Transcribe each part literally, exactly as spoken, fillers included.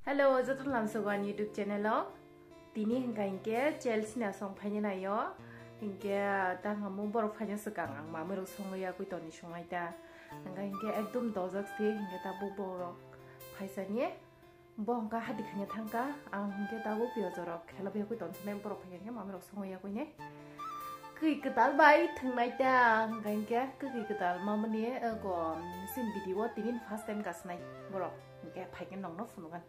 Hello, joto lamsogo ani YouTube channel o. Tini hingka hinkhe Chelsea na song phaina naio. Hinkhe tang hamu borok phaina swkang ang mamwi rok songwi yakwi toni songai ta. Hingka hinkhe ekdom dojak se hinkhe tabuk borok phaisani. Bo hingka hati khaina thangka ang hinkhe tabuk piyajorok khela yakwi toni sonai borok phaikha hinkhe mamwi rok songwi yakwi ne. Kwi kwtal bai thwngnai ta hingka hinkhe kwi kwtal mamani go sin video tini first time kasnai borok hinkhe phaikhe nongno phunukgan.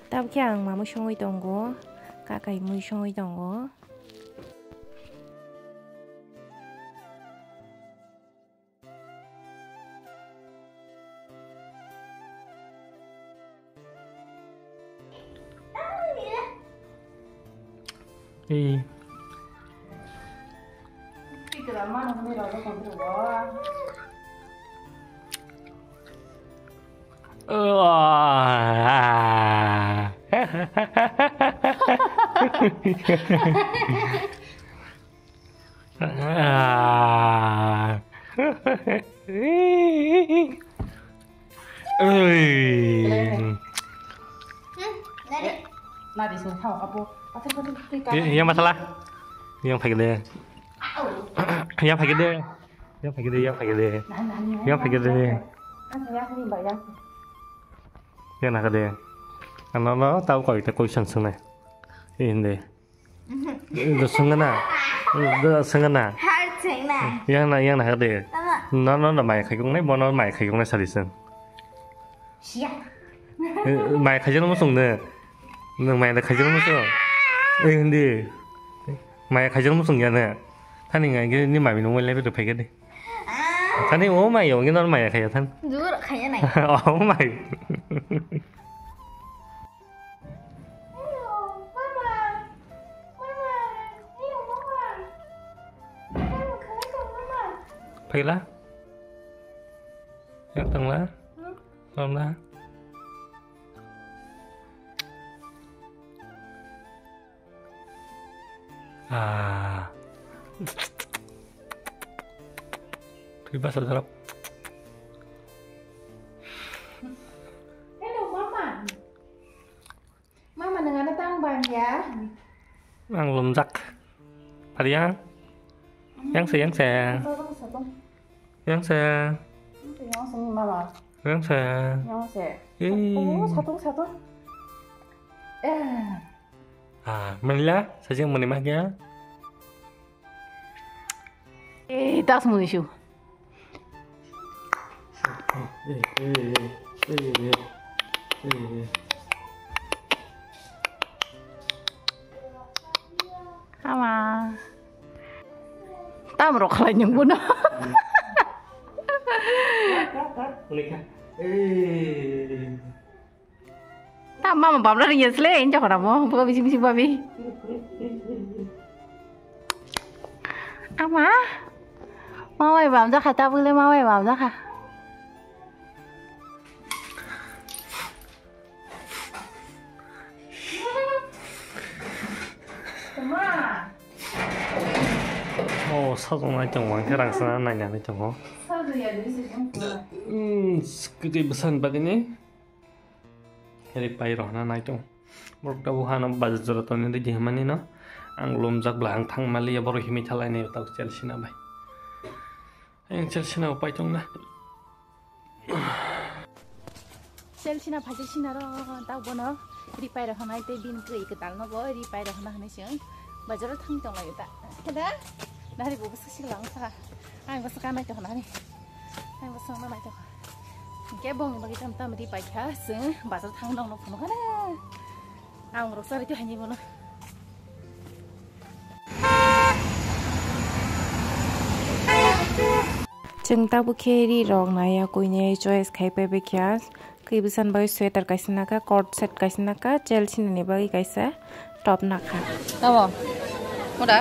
Tabukhe ang mamwi songwi tongo, kakai mui songwi tongo. Ei. Oi. Nadi sung thau apo. Athai athai tui ka. Yang masalah. Yang pakai deh. Yang pakai deh. Yang pakai deh, yang pakai deh. Yang pakai deh. Yang ni bayang. Yang nak deh. Ano no tahu kau itu question sungai. Ini. Do sungana. Do sungana. Har sengna. Yang na, yang na hade. Tama. No, no, no, mai khai kong nai, bono mai khai kong nai sadi sen. Sia. Mai khai jano musung ne. Nang mai da khai jano musung. Eh, hindi. Mai khai jano musung ya ne. Thani ngai ge ni mami no mo le be do phai ge de. Thani o mai yo, ge no mai khai than. Jur khai nai. O mai. Phaila? Yak tangla? Tangla? Ah. Tui basa darap. Hello, mama. Mama, nang ano tang bang ya? Ang lumjak. Pariang. Yang se, yang se. Satung, satung. Yang se. Yang se, mama. Yang se. Yang se. Ih. Oh, satung, satung. Eh. Ah, manila, sajeng mani mah ya. Eh, tas muni shu. Ama. Tam rok khlai nyung buno. Unika. Eh. Ta mama bamra ringya sle, inja khona mo, buka bising bising babi. Ama, mawai bam jakha, ta bule mawai bam jakha. Oh, sajong nai tongo, ang khe rang sana nai nai tongo. Hmm, kwtwi bwsan bagwi ni. Ri pai rok hwnna nai tongo. Borok tabuk hano bazar jora tongni di hwnmani no. Ang lumjak bwla ang thang maliya borok himwi thalainai tabuk Chelsea na bai. Ang Chelsea na pai tongna. Chelsea na phaisa sina ro tabuk bono ri pai rok hwnai tei bini twi kwtal no bo ri pai rok hwnna hwnwi chwng bazar o thang tonglaio ta. Kheda nari bo bwsa sikla wngkha. Ang bwsa kanai tongna ni. Ang bwsa wngna nai tongkha. Hingke bongni bagwi tam tam ri paikha, chwng bazar thang nongno phunukha na. Ang rok chari to haini bono. Chwng tabuk khe ri rok naiya kuinai choice khai pai baikha. Kwi bwsan bai sweater kaisa naka, coat set kaisa naka, Chelsea ni bagwi kaisa top naka. Tamo? Muda?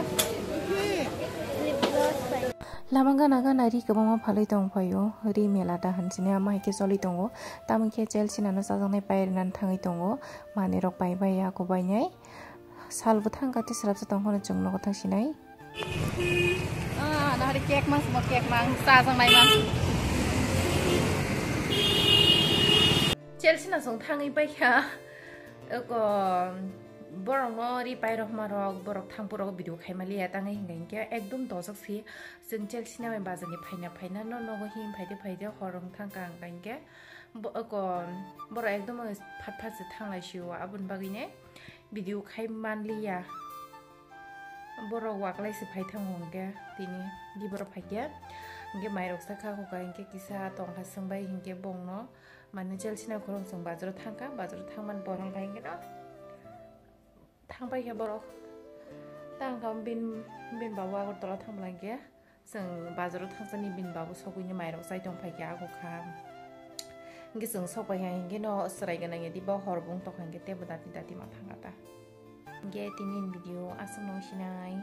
Lama gana gana ri kwbangma phalwi tong phaio, ri mela da hinwi ama hai khe choli tongo. Tamo khe Chelsea nano chajaknai pairwna thangwi tongo, manwi rok pai bai ya kubainai. Sal bwthang kati swrapsa tong phano chwng nogo thang sinai. Ah, nahari cake mas mo cake mang chajaknai mang. Chelsea no chwng thangwi paikha. Eko borokno ri pairok marok borok thangpurok video khaimaliya tangwi hinga hinkhe ekdom dojak si. Chwng Chelsea namai bazarni phaina phaina no nogo him phaide phaide hor wng thangkha hinga hinkhe bo-, eko borok ekdom phat phat se thanglai sio aboni bagwine video khai manliya. Borok waklai se phai thango hinkhe tini di borok phaikhe hinkhe mairok sakha hokha hinkhe kisa tongkha swngbai hinkhe bongno. Mane Chelsea no khorang chwng bazaro thangkha, bazaro thangmani borok hinkhe no thangpai khe borok. Tangkha bin, bin babu Agartala thangmani hinkhe chwng bazaro thangsani bin babu sogwini mairok chai tongphai khe agukha. Hinkhe chwng sokpai kha hinkhe no chwrai gwnang ya diba hor bung tokha hinkhe tebo dati dati ma thangkha ta. Hinkhe tini video aswk no sinai.